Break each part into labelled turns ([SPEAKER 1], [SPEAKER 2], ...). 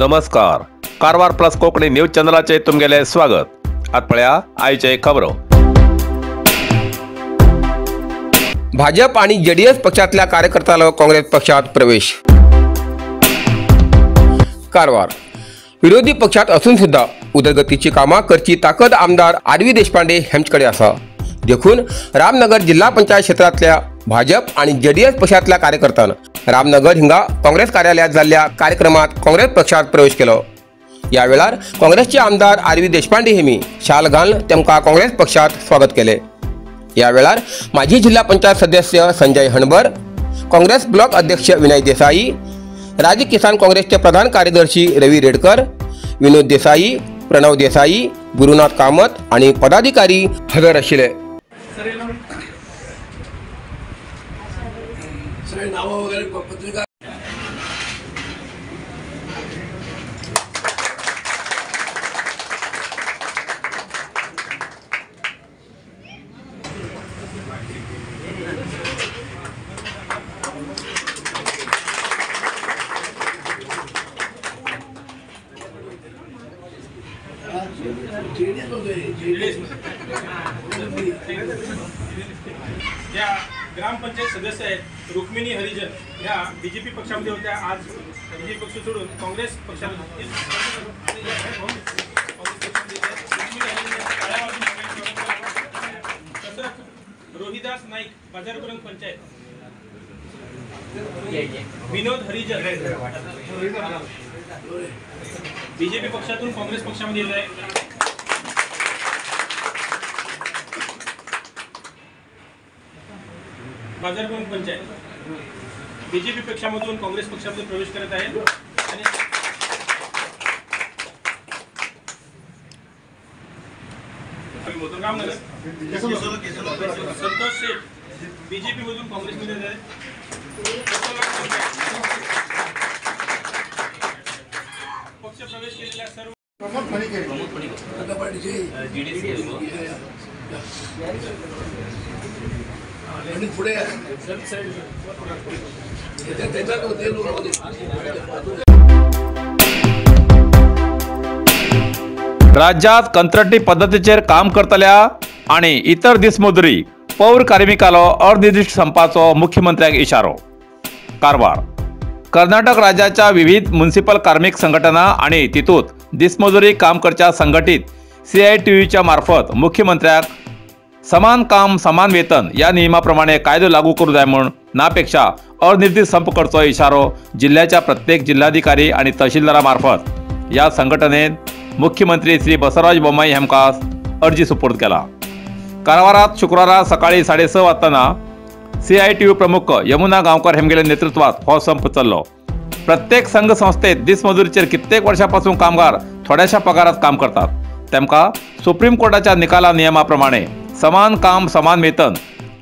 [SPEAKER 1] नमस्कार, Karwar plus Konkani news चॅनलाचे तुमगेले स्वागत। आत पळया आयचे खबरो।
[SPEAKER 2] भाजप आणि जेडीएस पक्षातल्या कार्यकर्त्याला काँग्रेस पक्षात प्रवेश। कारवार विरोधी पक्षात असून सुद्धा उदरगतीची कामां करची ताकद आमदार आर व्ही देशपांडे हेमचकडे आसा। देखून रामनगर जिल्हा पंचायत क्षेत्रांतल्या भाजप आणि जेडीएस पक्षातल्या कार्यकर्त्यान रामनगर हिंगा काँग्रेस कार्यालयात जाल्ल्या कार्यक्रमात काँग्रेस पक्षात प्रवेश केलो। या वेळार काँग्रेसचे आमदार आर व्ही देशपांडे हेमी शाल घालून तेमकां काँग्रेस पक्षात स्वागत केले। या वेळार माजी जिल्हा पंचायत सदस्य संजय हणबर, काँग्रेस ब्लॉक अध्यक्ष विनय देसाई, राज्य किसान काँग्रेसचे प्रधान कार्यदर्शी रवी रेडकर, विनोद देसाई, प्रणव देसाई, गुरुनाथ कामत आणि पदाधिकारी हजर आशिल्ले।
[SPEAKER 3] ज्या ग्रामपंचायत सदस्य आहेत रुक्मिणी हरिजन ह्या बीजेपी पक्षामध्ये होत्या, आज बीजेपी पक्ष सोडून काँग्रेस पक्षात तसंच रोहिदास नाईक बाजारगुरंग पंचायत, विनोद हरिजन बीजेपी पक्षातून काँग्रेस पक्षामध्ये येत आहे। बाजारगुरंग पंचायत बीजेपी पक्षामधून काँग्रेस पक्षामध्ये प्रवेश करत आहे। आणि रामनगर संतोष शेठ बीजेपी मधून काँग्रेसमध्ये येत आहे। पक्ष प्रवेश केलेल्या सर्व
[SPEAKER 1] राज्यात कंत्राटी पद्दतीचेर काम करतल्या आणि इतर दिसमजुरी पौर कार्मिकालो अनिर्दिष्ट संपाचो मुख्यमंत्र्यांक इशारो। कारवार कर्नाटक राज्याच्या विविध म्युनिसिपल कार्मिक संघटना आणि तितूत दिसमजुरी काम करच्या संघटित CITUच्या मार्फत मुख्यमंत्र्यांक समान काम समान वेतन या नियमाप्रमाणे कायदो लागू करू जाय म्हूण नापेक्षा अनिर्दिष्ट संप करचो इशारो जिल्ह्याच्या प्रत्येक जिल्हाधिकारी आणि तहसीलदारामार्फत या संघटनेन मुख्यमंत्री श्री बसवराज बोम्मई हांकां अर्जी सुपूर्द केला। कारवारात शुक्रारा सकाळी 6:30 वाजताना CITU प्रमुख यमुना गांवकर हेमगेले नेतृत्वात हो संप चल्लो। प्रत्येक संघ संस्थेत दिसमजुरीचेर कित्येक वर्षापासून कामगार थोड्याशा पगारात काम करतात। तेमकां सुप्रीम कोर्टाच्या निकाला नियमाप्रमाणे समान काम समान वेतन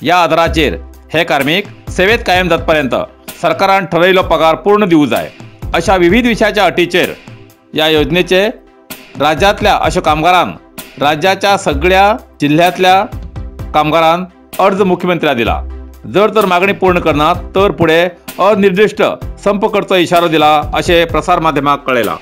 [SPEAKER 1] या आधाराचेर हे कार्मिक सेवेत कायम जातपर्यंत सरकारान ठरयिल्लो पगार पूर्ण दिवू जाय अशा विविध विशयाच्या अटीचेर या योजनेचे राज्यातल्या अशा कामगारांक राज्याच्या सगळ्या जिल्ह्यातल्या कामगारांक अर्ज मुख्यमंत्र्याक दिला। जर तर मागणी पूर्ण करनात तर पुढे अनिर्दिष्ट संप करचो इशारो दिला अशें प्रसार माध्यमाक कळयलां।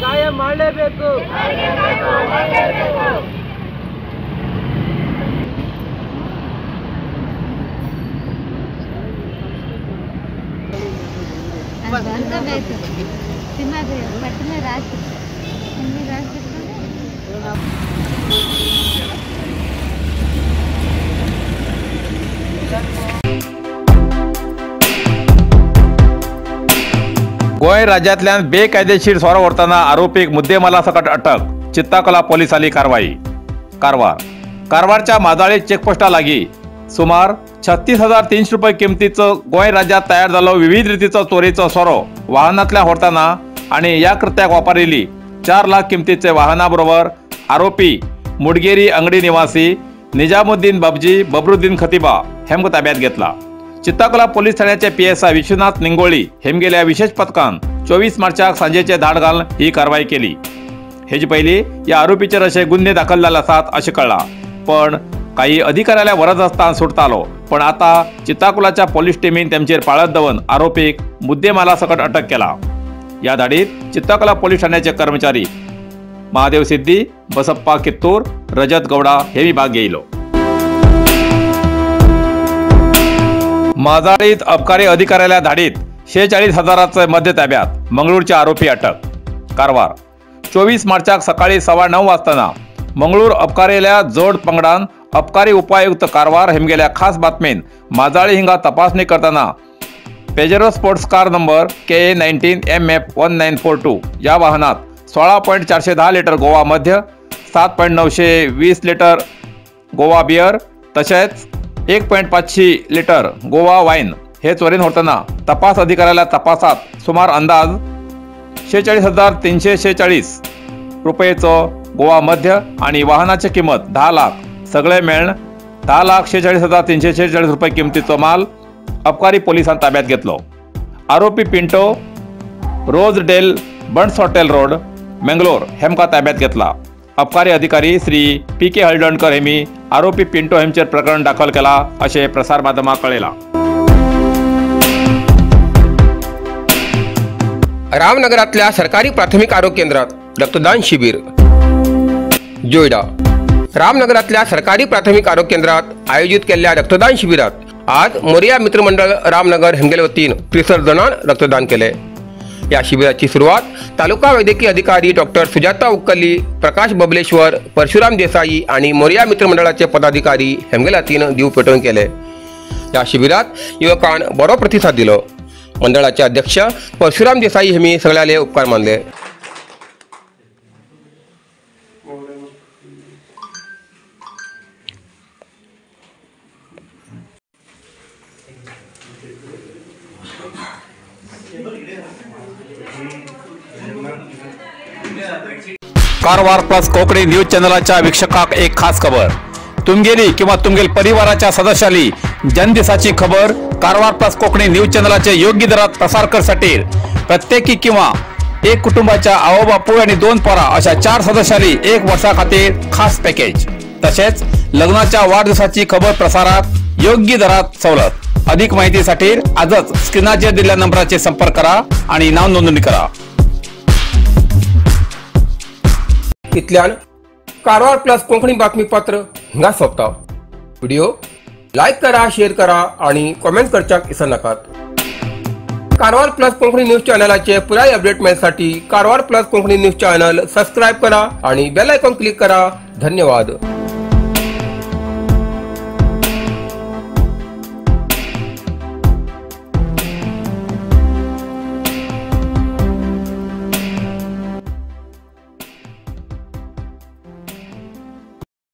[SPEAKER 4] ಕಾಯಂ ಮಾಡಲೇಬೇಕು।
[SPEAKER 1] गोंय राज्यांतल्यान बेकायदेशीर सोरो व्हरतना आरोपीक मुद्देमाला सकट अटक, चित्ताकला पोलिसांनी कारवाई। कारवार कारवारच्या माजाळे चेकपोस्टा लागीं सुमार 36,300 रुपये किमतीचो गोंय राज्यात तयार जालो विविध रितीचो चोरीचो सोरो वाहनांतल्यान व्हरतना आनी ह्या कृत्याक वापरिल्ली 4 लाख किमतीचे वाहना बरोबर आरोपी मुडगेरी अंगडी निवासी निजामुद्दीन बाबजी बबरुद्दीन खतिबा हेमकां ताब्यात घेतला. चित्ताकोला पोलीस ठाण्याचे PSI Vishwanath Ningoli हेमगेल्या विशेष पथकान 24 मार्चाक सांजेचे धाड घालून ही कारवाई केली. हेजे पयलीं ह्या आरोपीचेर अशे गुन्हे दाखल जाल्ले आसात अशें कळ्ळां, पण काही अधिकाऱ्याला वरज आसतना सुटतालो. पण आता चित्ताकुलाच्या पोलीस टीमीन तेमचेर पाळत दवरून आरोपीक मुद्देमाला सकट अटक केला. या धाडीत चित्ताकुला पोलीस ठाण्याचे कर्मचारी महादेव सिद्धी, बसप्पा कित्तूर, रजत गौडा हे भाग घेयलो. माजाळीत अबकारी अधिकाऱ्याला धाडीत 46,000 मद्य ताब्यात, मंगळूरचे आरोपी अटक. कारवार 24 मार्चाक सकाळी 9:15 वाजताना मंगळूर अबकारील्या जोड पंगडान अबकारी उपायुक्त कारवार हेमगेल्या खास बातमीन माजाळी हिंगा तपासणी करताना Pajero sports car number KA 19 MF 1942 या वाहनात 16.410 लिटर गोवा मद्य, 7.920 लिटर गोवा बियर तसेच 1.5 लिटर गोवा वाईन हे चोरीन व्हरतना तपास अधिकाऱ्याला तपासात सुमार अंदाज 46,346 रुपयेचो गोवा मद्य आणि वाहनाची किंमत 10 लाख सगळे मेळून 10,46,346 रुपये किमतीचो माल अबकारी पोलिसांनी ताब्यात घेतलो. आरोपी Pinto Rose Dale Bunts hotel road Mangalore हेमका ताब्यात घेतला. अबकारी अधिकारी श्री PK Haldankar हेमी आरोपी पिंटो हेमचेर प्रकरण दाखल केला अशें प्रसार माध्यमाक कळयलां.
[SPEAKER 2] रामनगरातल्या सरकारी प्राथमिक आरोग्य केंद्रात रक्तदान शिबिर. जोयडा रामनगरातल्या सरकारी प्राथमिक आरोग्य केंद्रात आयोजित केल्ल्या रक्तदान शिबिरात आज मोरया मित्रमंडळ रामनगर हेमगेले वतीन 63 जणांनी रक्तदान केले. या शिबिराची सुरुवात तालुका वैद्यकीय अधिकारी डॉक्टर सुजाता उक्कली, प्रकाश बबलेश्वर, परशुराम देसाई आणि मोरया मित्रमंडळाचे पदाधिकारी हेमगेले वतीन दीव पेटोवन केले. या शिबिरात युवकान बरो प्रतिसाद दिलो. मंडळाचे अध्यक्ष परशुराम देसाई हेमी सगळ्याले उपकार मानले.
[SPEAKER 1] कारवार प्लस कोकणी न्यूज चॅनलाच्या वीक्षकाक एक खास खबर. तुमगेली किंवा तुमगेल परिवाराच्या सदस्याली जनदिसाची खबर कारवार प्लस कोकणी न्यूज चॅनलाचे योग्य दरात प्रसार करसाठी प्रत्येकी किंवा एक कुटुंबाच्या आओ बापूय आणि 2 पोरा अशा 4 सदस्याली 1 वर्षा खातीर खास पॅकेज, तसेच लग्नाच्या वाढदिवसाची खबर प्रसारात योग्य दरात सवलत. अधिक माहितीसाठी आजच स्क्रीनाचेर दिलेल्या नंबराचे संपर्क करा आणि नाव नोंदणी करा.
[SPEAKER 2] इतल्यान कारवार प्लस कोंकणी बातमीपत्र हिंगा सोंपता. व्हिडिओ लायक करा, शेअर करा आणि कॉमेंट करच्याक विसरनाकात. कारवार प्लस कोंकणी न्यूज चॅनलाचे पुराय update मेळसाठी Karwar plus Konkani news channel subscribe करा आणि बेल आयकॉन क्लिक करा. धन्यवाद.